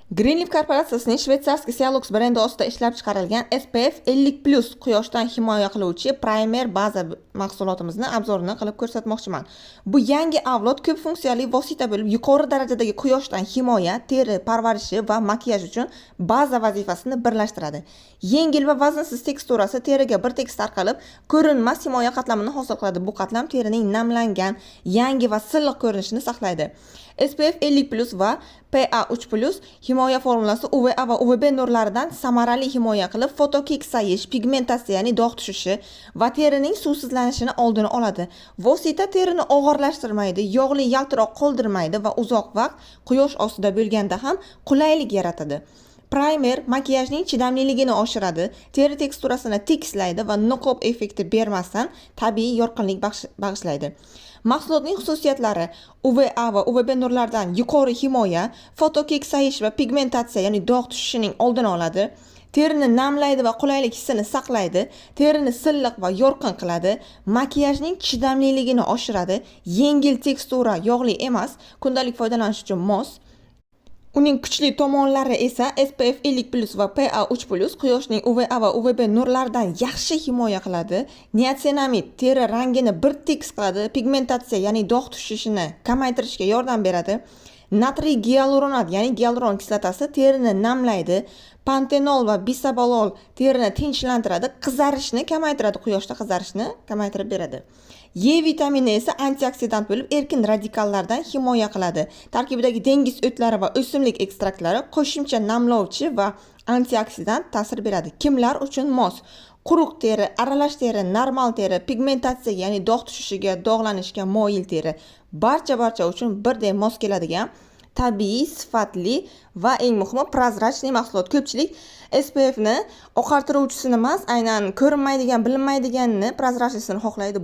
Greenleaf korporatsiyasining швейцарский Cialux brendi ostida ishlab chiqarilgan SPF 50+ quyoshdan himoya qiluvchi primer baza mahsulotimizni обзор ini qilib ko'rsatmoqchiman. Bu yangi avlod ko'p funksiyali vosita bo'lib, yuqori darajadagi quyoshdan himoya, teri parvarishi va makiyaj uchun baza vazifasini birlashtiradi. Yengil va vaznsiz teksturasi teriga bir tekis tarqalib, ko'rinmas himoya qatlamini hosil qiladi. Bu qatlam terining namlangan, yangi va silliq ko'rinishini saqlaydi. SPF 50+ va PA3+ himoya formulasi UVA va UVB nurlaridan samarali himoya qilib, fotokeksayish, pigmentatsiya, ya'ni dog' tushishi va terining suvsizlanishini oldini oladi. Vosita terini og'irlashtirmaydi, yog'li yaltiroq qoldirmaydi va uzoq vaqt quyosh ostida bo'lganda ham qulaylik yaratadi. Primer makiyajning chidamliligini oshiradi, teri teksturasini tekislaydi va niqob effekti bermasdan tabiiy yorqinlik bag'ishlaydi. Mahsulotning xususiyatlari: UVA va UVB nurlaridan yuqori himoya, fotokeksayish va pigmentatsiya, ya'ni dog' tushishining oldini oladi. Terini namlaydi va qulaylik hissini saqlaydi, terini silliq va yorqin qiladi, makiyajning chidamliligini oshiradi, yengil tekstura, yog'li emas, kundalik foydalanish uchun mos. Uning kuchli tomonlari esa SPF 50+ va PA3+, quyoshning UVA va UVB nurlaridan yaxshi himoya qiladi. Niacinamid teri rangini bir tekis qiladi, pigmentatsiya, ya'ni dog' tushishini kamaytirishga yordam beradi. Natriy gialuronat, ya'ni gialuron kislotasi terini namlaydi. Pantenol va bisabolol terini tinchlantiradi, qizarishni kamaytiradi, quyoshda qizarishni kamaytirib beradi. E vitamini esa antioksidant bo'lib, erkin radikallardan himoya qiladi. Tarkibidagi dengiz o'tlari va o'simlik ekstraktlari qo'shimcha namlovchi va antioksidant ta'sir beradi. Kimlar uchun mos? Quruq teri, aralash teri, normal teri, pigmentatsiyaga, ya'ni dog' tushishiga, dog'lanishga moyil teri. Barcha uchun birdek mos keladigan tabiiy, sifatli va eng muhimi, прозрачный mahsulot. Ko'pchilik SPFni oqartiruvchisini emas, aynan ko'rinmaydigan, bilinmaydiganini, прозрачный sini xohlaydi.